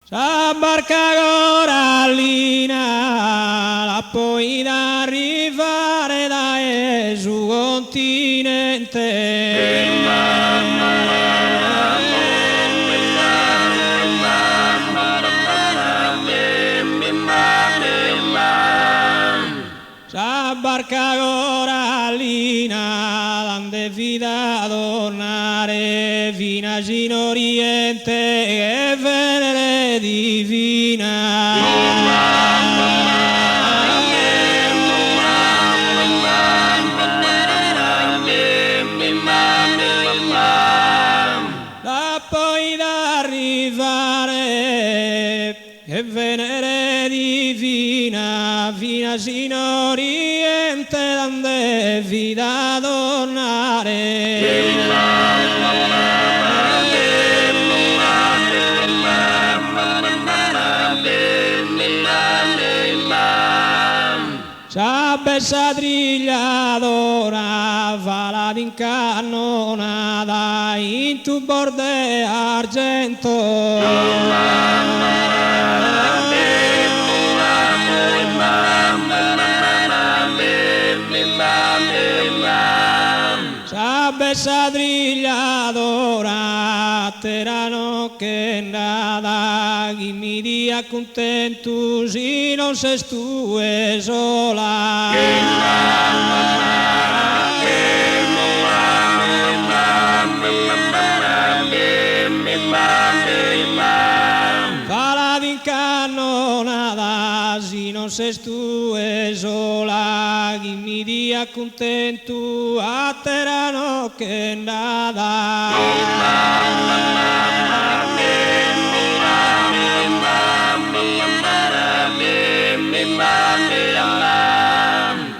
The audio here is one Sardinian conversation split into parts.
Sa barca corallina l'apo 'ida arrivare dae su continente. Sa barca corallina l'an devida adornare finas in Oriente che Venere divina. L'apo 'ida arrivare che Venere divina finas in Oriente l'an devida adornare. S'abe 'e sa trigliadora falat in cannonada in tubos de argento. S'abe 'e sa trigliadora atera no che nd'at chi mi diat cuntentu si non ses tue sola. Falat in cannonada si non ses tue sola chi mi diat cuntentu atera no che nd'at.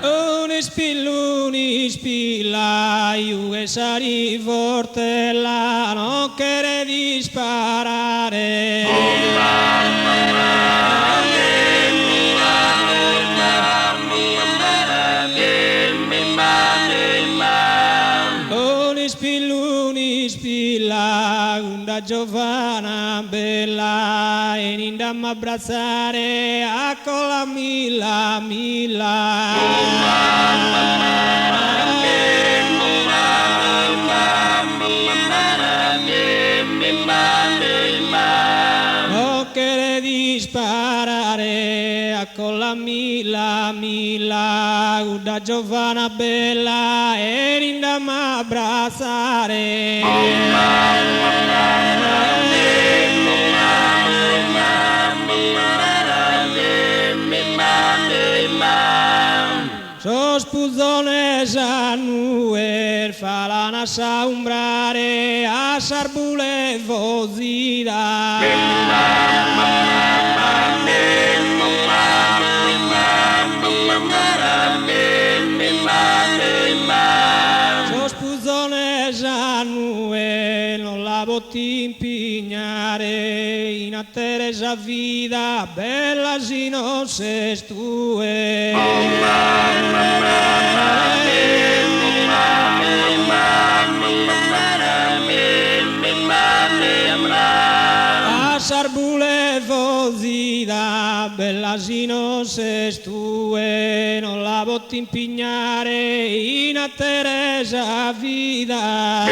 Un'ispillu un'ispilla jughet sa rivortella non cheret isparare. Un'ispillu un'ispilla cudda giovana bella 'eninde a m'abbrazzare accolla milla milla. Non cheret isparare accolla milla milla cudda giovana bella 'eninde a m'abbrazzare. Sos puzones a nues falan a s'aumbrare a s'arbule fozida. Sos puzones a nue non la pot'impignare in ater'e sa vida bella si non ses tue. A s'arbule fozida bella si non ses tue non la pot'impignare in ater'e sa vida.